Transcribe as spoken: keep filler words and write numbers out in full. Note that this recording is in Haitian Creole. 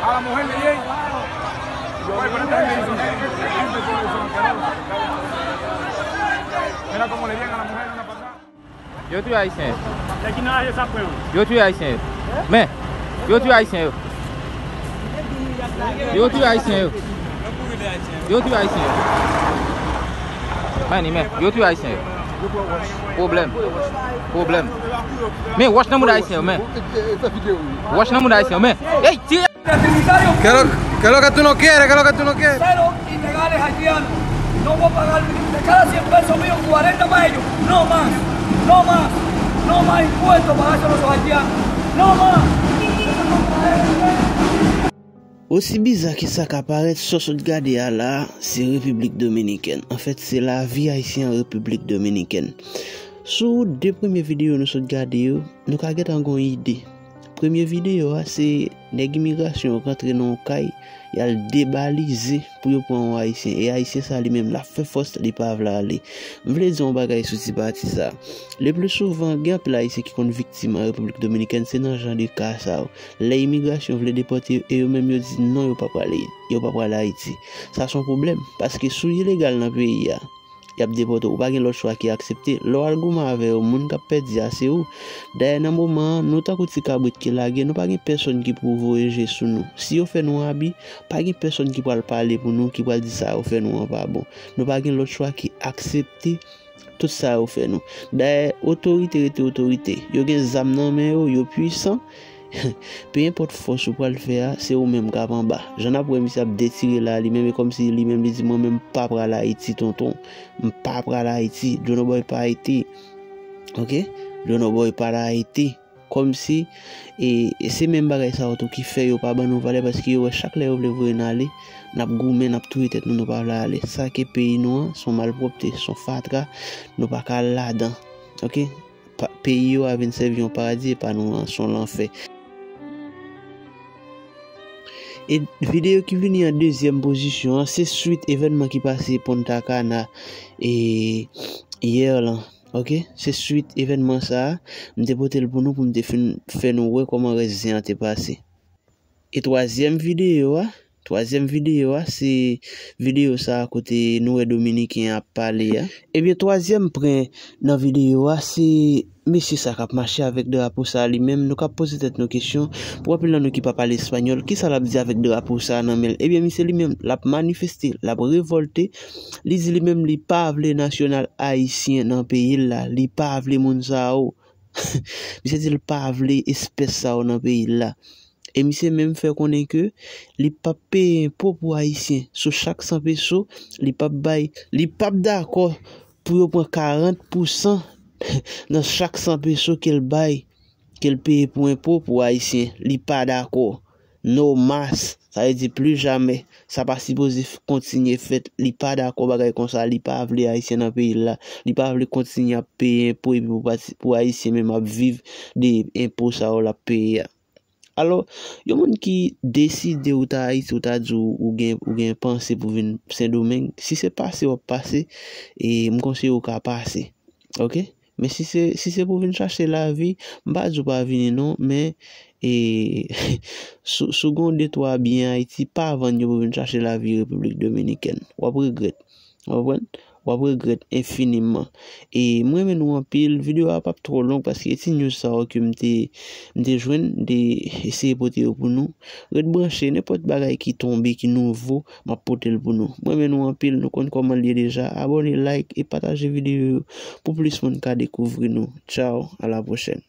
A la mujer le bien. Oye, pero esta gente es un gente, gente, por eso, asqueroso. Mira cómo le bien a la mujer, una patada. Yo tuyo ayisyen yo. Nèg ki nan raje sa pran yo. Yo tuyo ayisyen yo. Men, yo tuyo ayisyen yo. Yo tuyo ayisyen yo. Yo tuyo ayisyen yo. Mani, men, yo tuyo ayisyen yo. Pwoblèm. Pwoblèm. Men, wòch nan moun ayisyen yo, men. Wòch nan moun ayisyen yo, men. Ey, tire. ¿Qué es lo, qué es lo que tú no quieres? ¿Qué es lo que tú no quieres? Cero ilegales haitianos. No puedo pagar de cada cien pesos míos, cuarenta para ellos. No más, no más, no más impuestos para haitianos. No más. Osi biza ke sa ka parèt, sa w sot gade a la a, se Repiblik Dominikèn. Anfèt, se lavi ayisyen an Repiblik Dominikèn. Sou de premye videyo nou sot gade yo, nou ka gentan gon ide. Premye videyo a, se nèg imigrasyon yo rantre nan yon kay, y al debalize pou yo pran yon ayisyen. E ayisyen sa li menm, l ap fè fòs, li pa vle ale. M vle di yon bagay sou ti pati sa. Le pli souvan, gen anpil ayisyen ki konn viktim an Repiblik Dominikèn, se nan jan de ka sa yo. Lè imigrasyon vle depòte yo, e yo menm yo di non, yo pa prale, yo pa prale Ayiti. Sa se yon pwoblèm, paske si w ilegal nan peyi a, y ap depòte w, ou pa gen lòt chwa ke aksepte. Lè w al goumen avè yo, moun k ap pèdi a se ou. Dayè, nan moman an, nou tankou ti kabrit ki lage, nou pa gen pèsonn ki pou voye je sou nou. Si yo fè nou abi, pa gen pèsonn ki pral pale pou nou, ki pral di sa yo fè nou an pa bon. Nou pa gen lòt chwa ke aksepte tout sa yo fè nou. Dayè, otorite rete otorite. Yo gen zam nan men yo, yo pwisan. Pe enpòt fòs ou pral fè a, se ou menm k ap anba. Jan n ap wè misye ap detire la, li menm, e kòmsi li menm li di, "Mwen menm m pa pral Ayiti, tonton. M pa pral Ayiti. Jonoboy pa Ayiti." Oke? Jonoboy pa Ayiti. Kòmsi, e, e se menm bagay sa yo tou ki fè yo pa ban nou valè, paske yo wè chak lè yo vle voye n ale, n ap goumen, n ap touye tèt nou, nou pa vle ale. Sa ke peyi nou an, se yon malpwòpte, se yon fatra, nou pa ka al ladan. Oke? Pa, peyi yo a vin sèvi yon paradi, e pa nou an, se yon lanfè. E videyo ki vini an dezyèm pozisyon an, se swit evènman ki pase Punta Cana, e, yè lan. Oke? Se swit evènman sa a, m te pote l pou nou, pou m te fin fè nou wè kòman rès zen an te pase. E twazyèm videyo a, twazyèm videyo a, se videyo sa a kote nou wè Dominiken an ap pale a. Ebyen, twazyèm pwen nan videyo a, se mesye sa k ap mache avèk drapo sa a li menm. Nou ka poze tèt nou kesyon, pou anpil nan nou ki pa pale espanyòl, kisa l ap di avèk drapo sa a nan men l? Ebyen, misye li menm, l ap manifeste, l ap revòlte, li di li menm li pa vle nasyonal ayisyen nan peyi l la, li pa vle moun sa yo. Misye di l pa vle espès sa yo nan peyi l la. E misye menm fè konnen ke li p ap peye enpo pou ayisyen. Sou chak san peso, li p ap bay, li p ap dakò pou yo pran karant pousan nan chak san peso ke l bay, ke l peye pou enpo pou ayisyen. Li pa dakò. No mas. Sa vle di pli jamè. Sa pa sipoze f-, kontinye fèt. Li pa dakò bagay konsa. Li pa vle ayisyen nan peyi l la. Li pa vle kontinye ap peye enpo epi pou pati, pou ayisyen menm ap viv de enpo sa yo l ap peye a. Alò, yon moun ki deside ou ta Ayiti, ou ta di ou, ou gen, ou gen panse pou vin Sendomeng, si se pase w ap pase, e m konseye w ka pase. Oke? Men si se, si se pou vin chache lavi, m pa di w pa vini non, men, e, si w, si w gen de twa byen Ayiti, pa vann yo pou vin chache lavi Repiblik Dominikèn. W ap regrèt. W konprann? W ap regrèt enfiniman. E m renmen nou anpil. Videyo a p ap twò long paske ti news sa yo ke m te, m te jwenn, m te eseye pote yo pou nou. Ret branche, nenpòt bagay ki tonbe, ki nouvo, m ap pote l pou nou. M renmen nou anpil, nou konn kòman l ye deja. Abòne, like e pataje videyo yo pou plis moun ka dekouvri nou. Tchaw, a la pwochèn.